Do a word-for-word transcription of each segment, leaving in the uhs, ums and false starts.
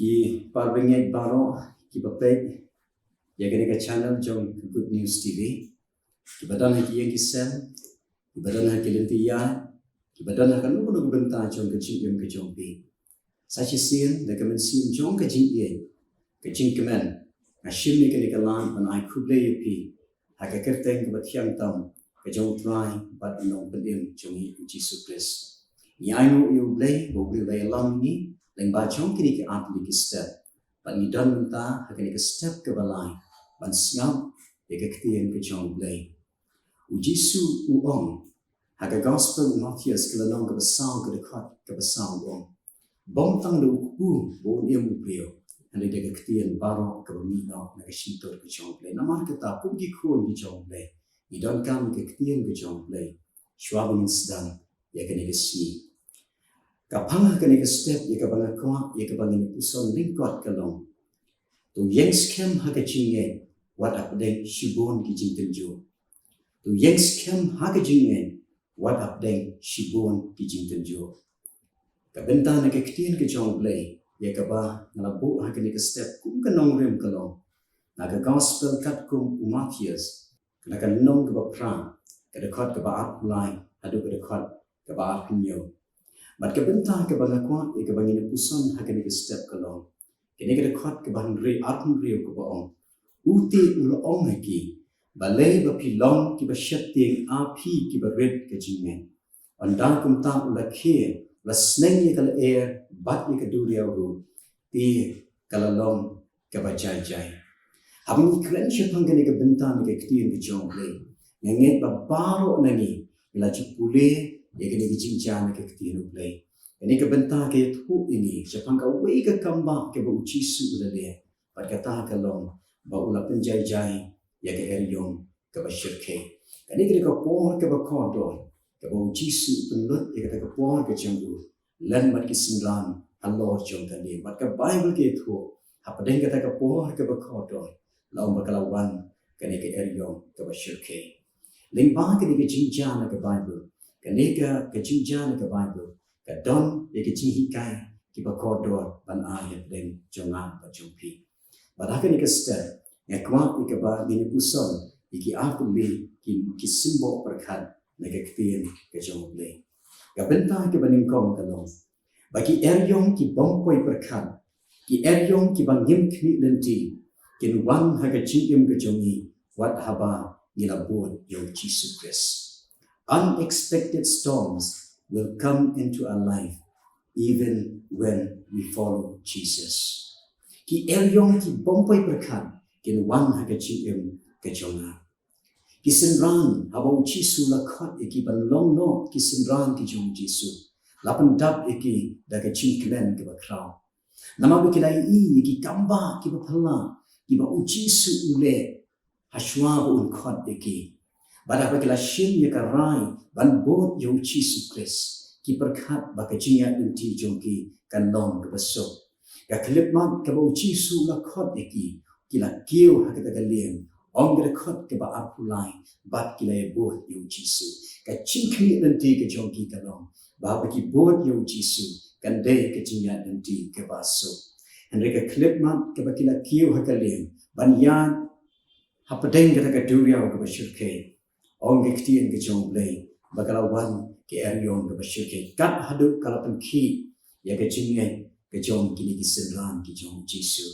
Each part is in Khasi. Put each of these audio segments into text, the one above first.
Ki parabangeit baroh kiba peit ïa kane ka channel jong ka Good News T V, kiba don ha ki ïing ki sem, kiba don ha ki lynti ïaid, kiba don ha kano kano ka bynta jong ka jingim ka jong phi. Sa shisien da ka mynsiem jong ka jingïeit, ka jingkmen, nga shim ïa kane ka lad ban ai khublei ïa phi ha ka kyrteng kaba thiang tam ka jong U Trai bad U Nongpynim jong ngi U Jisu Khrist. Ngi ainguh ïa U Blei ba U Blei u la ïalam ïa ngi lyngba jong kine ki artylli ki step, bad ngi don mynta ha kane ka step kaba lai ban sngap ïa ka ktien ka jong U Blei. U Jisu u ong ha ka Gospel u Mathaios ka lynnong kaba saw, ka dkhot kaba saw, u ong: Bym tang da u kpu ba un im u briew, hynrei da ka ktien baroh kaba mih noh na ka shyntur ka jong U Blei. Namar kata, kum ki khun ki jong U Blei, ngi donkam ïa ka ktien ka jong U Blei shuwa ba ngin sdang ïa kane ka sngi. Ka phang ha kane ka step ïa kaba nga kwah, ïa kaba ngin puson lyngkot ka long: To ïeng skhem ha ka jingngeit, wat hapdeng shibun ki jingtynjuh. To ïeng skhem ha ka jingngeit, wat hapdeng shibun ki jingtynjuh. Ka bynta na ka ktien ka jong U Blei ïa kaba nga la buh ha kane ka step kum ka nongrim ka long na ka Gospel katkum u Mathaios, na ka lynnong kaba phra, ka dkhot kaba arphew lai haduh ka dkhot kaba arphew hynñiew. Bad ka bynta kaba nga kwah ïa kaba ngin puson ha kane ka step ka long kane ka dkhot kaba hynriew, arphew hynriew, kaba ong: U te u la ong ha ki: Balei ba phi long kiba sheptieng, A phi kiba rit ka jingngeit? Ynda kumta u la khie, u la sneng ïa ka lyer bad ïa ka duriaw ruh, te ka la long kaba jai jai. Haba ngi kren shaphang kane ka bynta na ka ktien ka jong U Blei, nga ngeit ba baroh na ngi ngi la ju pule ïa kane ka jingjia na ka ktien U Blei. Kane ka bynta ka ïathuh ïa ngi shaphang kawei ka kambah kaba U Jisu u la leh, bad kata ka long ba u la pynjai jai ïa ka eriong kaba shyrkhei. Kane ka dei ka por kaba kordor kaba U Jisu u pynlut ïa kata ka por ka jong u lem bad ki synran halor jong ka lieng. Bad ka Baibl ka ïathuh, hapdeng kata ka por kaba kordor, la ong ba ka la wan kane ka eriong kaba shyrkhei. Lyngba kane ka jingjia na ka Baibl, kane ka, ka jingjia na ka Baibl ka don ïa ka jinghikai kiba kordor ban ai hapdeng jong nga bad jong phi. Bad ha kane ka step, nga kwah ïa kaba ngin puson ïa ki artylli ki, ki symbol pyrkhat na ka ktien ka jong U Blei. Ka bynta kaba nyngkong ka long ba ki eriong ki bym poi pyrkhat, ki eriong kiba ngim khmih lynti, kin wan ha ka jingim ka jong ngi wat haba ngi la bud ïa U Jisu Khrist. Unexpected storms will come into our life even when we follow Jesus. Ki eriong ki bym poi pyrkhat kin wan ha ka jingim ka jong nga. Ki synran, haba U Jisu u la khot ïa ki ban long noh ki synran ki jong U Jisu, la pyndap ïa ki da ka jingkmen kaba khraw. Namar ba ki la ïohi ïa ki kambah kiba phylla kiba U Jisu u leh ha shuwa ba un khot ïa ki. Bad haba ki la shim ïa ka rai ban bud ïa U Jisu Khrist, ki pyrkhat ba ka jingïaid lynti jong ki kan long kaba suk. Ka khyllipmat kaba U Jisu u la khot ïa ki, ki la kiew ha kata ka lieng, ong ka dkhot kaba arphew lai, bad ki la ïabud ïa U Jisu. Ka jingkhmih lynti ka jong ki ka long ba haba ki bud ïa U Jisu, kan dei ka jingïaid lynti kaba suk. Hynrei ka khyllipmat kaba ki la kiew ha ka lieng ban ïaid hapdeng kata ka duriaw kaba shyrkhei, ong ka ktien ka jong U Blei ba ka la wan ka eriong kaba shyrkhei, kat haduh ka la pynkhih ïa ka jingngeit ka jong kine ki synran ki jong U Jisu.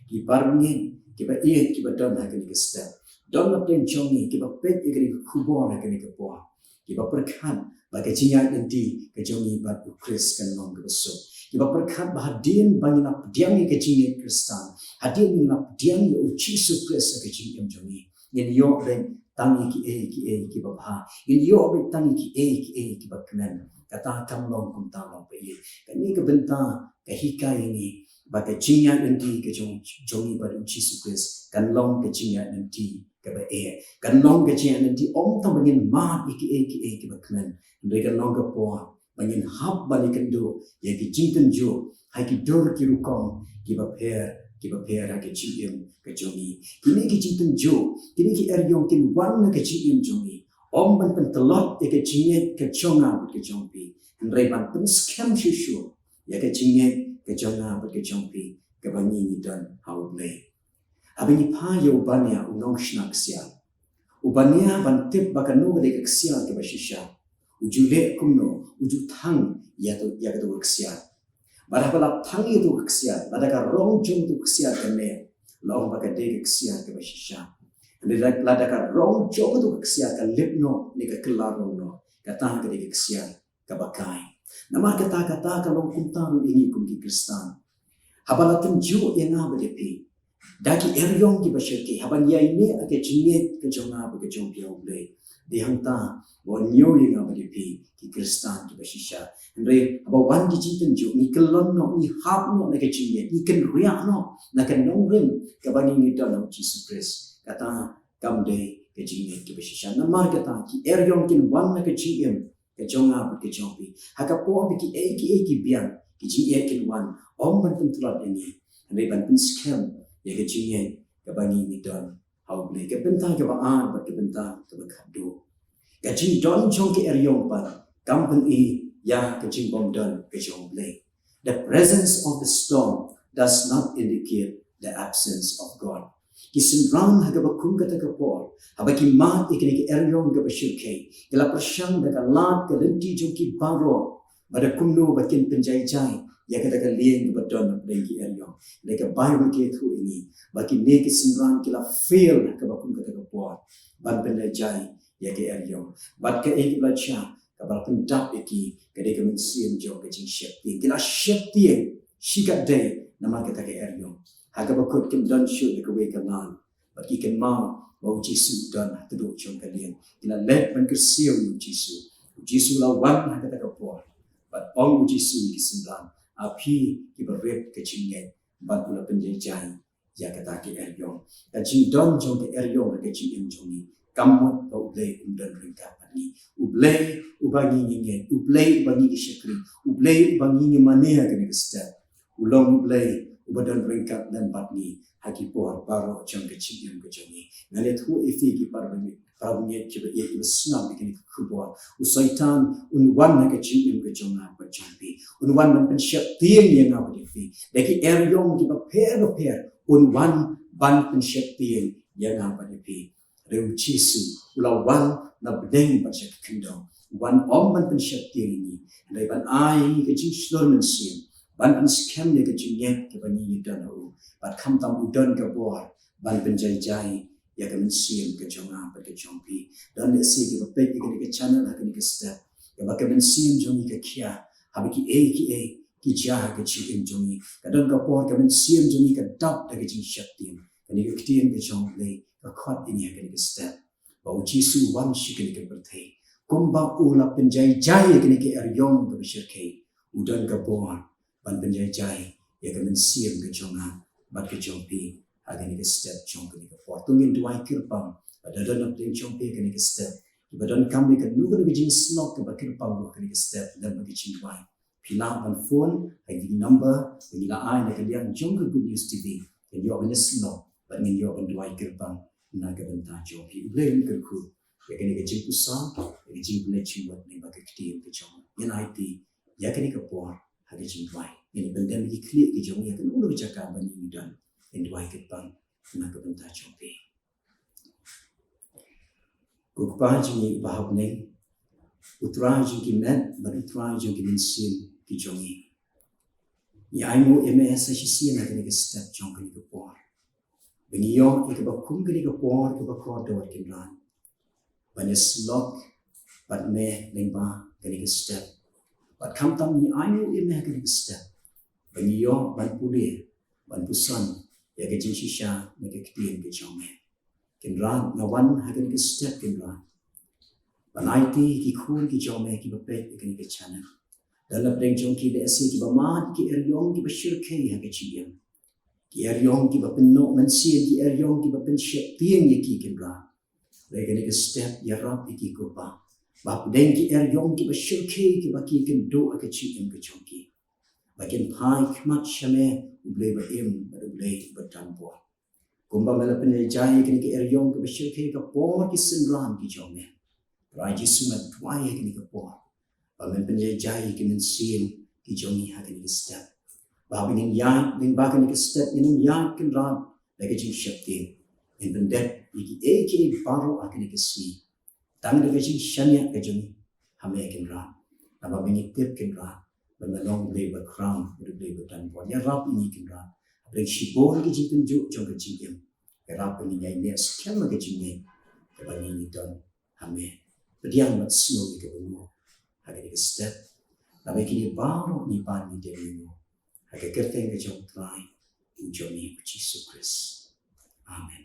Ki parabangeit kiba ïeit kiba don ha kane ka step, don hapdeng jong ngi kiba peit ïa kane ka khubor ha kane ka por, kiba pyrkhat ba ka jingïaid lynti ka jong ngi bad U Khrist kan long kaba suk, kiba pyrkhat ba hadien ba ngi la pdiang ïa ka jingngeit Khristan, hadien ba ngi la pdiang ïa U Jisu Khrist ha ka jingim jong ngi, ngin ïoh beit tang ïa kiei kiei kiba bha, ngin ïoh beit tang ïa kiei kiei kiba kmen. Kata kam long kumta, long ba ïeit. Kane ka bynta ka hikai ïa ngi ba ka jingïaid lynti ka jong, jong ngi bad U Jisu Khrist kan long ka jingïaid lynti kaba eh, kan long ka jingïaid lynti ym tang ba ngin mad ïa kiei kiei kiba kmen, hynrei kan long ka por ba ngin hap ban ïakynduh ïa ki jingtynjuh ha ki dur ki rukom kiba pher kiba pher ha ka jingim ka jong ngi. Kine ki jingtynjuh, kine ki eriong kin wan na ka jingim jong ngi, ym ban pyntlot ïa ka jingngeit ka jong nga bad ka jong phi, hynrei ban pynskhem shuh shuh ïa ka jingngeit ka jong nga bad ka jong phi kaba ngi ngi don ha U Blei. Haba ngi phai ïa u bania u nongshna ksiar, u bania ban tip ba kano ka dei ka ksiar kaba shisha, u ju leh kumno? U ju thang ïa tu, ïa katu ka ksiar. Bad haba la thang ïa tu ka ksiar, lada ka rong jong tu ka ksiar ka neh, la ong ba ka dei ka ksiar kaba shisha. Hynrei la-, lada ka rong jong tu ka ksiar ka lip noh ne ka kylla rong noh, kata ka dei ka ksiar kaba kai. Namar kata, kata ka long kumta ruh ïa ngi kum ki Khristan. Haba la tynjuh ïa nga bad ïa phi da ki eriong kiba shyrkhei, haba ngi ïaineh ha ka jingngeit ka jong nga bad ka jong phi ha U Blei, dei hangta ba un ñiew ïa nga bad ïa phi ki Khristan kiba shisha. Hynrei haba wan ki jingtynjuh, ngi kyllon noh, ngi hap noh na ka jingngeit, ngi kynriah noh na ka nongrim kaba ngi ngi don ha U Jisu Khrist. Kata kam dei ka jingngeit kaba shisha. Namar kata ki eriong kin wan na ka jingim ka jong nga bad ka jong phi. Ha ka por ba kiei kiei ki biang, ki jingeh kin wan, ym ban pyntlot ïa ngi, hynrei ban pynskhem ïa ka jingngeit kaba ngi ngi don ha U Blei. Ka bynta kaba ar bad ka bynta kaba khatduh, ka jingdon jong ka eriong pat kam pyni ïa ka jingbymdon ka jong U Blei. The presence of the storm does not indicate the absence of God. Ki synran ha kaba kum kata ka por, haba ki mad ïa kane ka eriong kaba shyrkhei, ki la pyrshang da ka lad ka lynti jong ki baroh ba da kumno ba kin pynjaijai ïa kata ka lieng kaba don hapdeng ki eriong. Hynrei ka Baibl ka ïathuh ïa ngi ba kine ki synran ki la fail ha kaba kum kata ka por ban pynjaijai ïa ka eriong. Bad kaei kaba la jia, kaba la pyndap ïa ki ka dei ka mynsiem jong ka jingsheptieng. Ki la sheptieng shikatdei namar kata ka eriong. Ha kaba kut kim don shuh da kawei ka lad, bad ki kynmaw ba U Jisu u don ha tdong jong ka lieng. Ki la leit ban kyrsiew ïa U Jisu. U Jisu u la wan ha kata ka por bad ong U Jisu ïa ki synran, a phi kiba rit ka jingngeit, bad u la pynjaijai ïa kata ka eriong. Ka jingdon jong ka eriong ha ka jingim jong ngi kam mut ba U Blei um don ryngkat bad ngi. U Blei uba ngi ngi ngeit, U Blei uba ngi ngi shakri, U Blei uba ngi ngi mane ha kane ka step, u long U Blei uba don ryngkat lem bad ngi ha ki por baroh jong ka jingim ka jong ngi. Ngan ïathuh ïa phi ki para bangeit, para bangeit kiba ïeit kiba sngap ïa kane ka khubor. U Soitan un wan ha ka jingim ka jong nga bad jong phi. Un wan ban pynsheptieng ïa nga bad ïa phi da ki eriong kiba pher bapher. Un wan ban pynsheptieng ïa nga bad ïa phi. Hynrei U Jisu u la wan na bneng bad sha ka khyndew. U wan ym ban pynsheptieng ïa ngi, hynrei ban ai ïa ngi ka jingshlur mynsiem, ban pynskhem ïa ka jingngeit kaba ngi ngi don ha u. Bad khamtam u don ka bor ban pynjaijai ïa ka mynsiem ka jong nga bad ka jong phi. Don lehse kiba peit ïa kane ka channel ha kane ka step, kaba ka mynsiem jong ngi ka khia haba kiei kiei ki jia ha ka jingim jong ngi. Ka don ka por ka mynsiem jong ngi ka dap da ka jingsheptieng. Kane ka ktien ka jong U Blei ka khot ïa ngi ha kane ka step ba U Jisu u wan sha kane ka pyrthei kumba u la pynjaijai ïa kane ka eriong kaba shyrkhei. U don ka bor ban pynjaijai ïa ka mynsiem ka jong nga bad ka jong phi ha kane ka step jong kane ka por. To ngin duwai kyrpang ba da don hapdeng jong phi ha kane ka step kiba donkam ïa kano kano ka jingsyllok kaba kyrpang ha kane ka step, lem bad ka jingduwai, phi lah ban phone ha ki number ba ngi la ai na ka liang jong ka Good News T V. Ngin ïoh ban ïasyllok bad ngin ïoh ban duwai kyrpang na ka bynta jong phi. U Blei un kyrkhu ïa kane ka jingpynsah, ïa ka jingpynleit jingmut lyngba ka ktien ka jong u. Ngin aiti ïa kane ka por ha ka jingduwai. Ngin pyndem ïa ki khlieh ki jong ngi ha kano kano ka jaka ba ngi don, ngin duwai kyrpang na ka bynta jong phi. Ko Kpa jong ngi uba ha bneng, U Trai jong ki met bad U Trai jong ki mynsiem ki jong ngi, ngi ainguh ïa me sa shisien ha kane ka step jong kane ka por. Ba ngi ïoh ïa kaba kum kane ka por kaba kordor, Kynrad, ban ïasyllok bad me lyngba kane ka step. Bad khamtam ngi ainguh ïa me ha kane ka step ba ngi ïoh ban pule, ban puson ïa ka jingshisha na ka ktien ka jong me. Kynrad, nga wan ha kane ka step, Kynrad, ban aiti ki khun ki jong me kiba peit ïa kane ka channel. Don hapdeng jong ki lehse kiba mad ïa ki eriong kiba shyrkhei ha ka jingim, ki eriong kiba pynnoh mynsiem, ki eriong kiba pynsheptieng ïa ki, Kynrad. Hynrei kane ka step ïarap ïa ki, Ko Kpa, ba hapdeng ki eriong kiba shyrkhei kiba ki kynduh ha ka jingim ka jong ki, ba kin phai khmat sha me, U Blei ba im bad U Blei ba don bor. Kumba me la pynjaijai ïa kane ka eriong kaba shyrkhei ha ka por ki synran ki jong me, Trai Jisu, nga duwai ha kane ka por ba men pynjaijai ïa ki mynsiem ki jong ngi ha kane ka step. Ba ngin ïaid lyngba kane ka step, ngin ym ïaid Kynrad da ka jingsheptieng. Ngin pyndep ïa kiei kiei baroh ha kane ka sngi tang da ka jingshaniah ka jong ngi ha me Kynrad. Namar ba ngi tip Kynrad ba me long Blei ba khraw, ba dei Blei ba don bor. Ïarap ïa ngi Kynrad, hapdeng shibun ki jingtynjuh jong ka jingim. Ïarap ba ngin ïai neh skhem ha ka jingngeit kaba ngi ngi don ha me. Pdiang bad sngewbha ïa kaba ngi ong ha kane ka step. Namar kine baroh ngi pan ngi dei ngi ong ha ka kyrteng ka jong U Trai, U jong ngi U Jisu Khrist. Amen.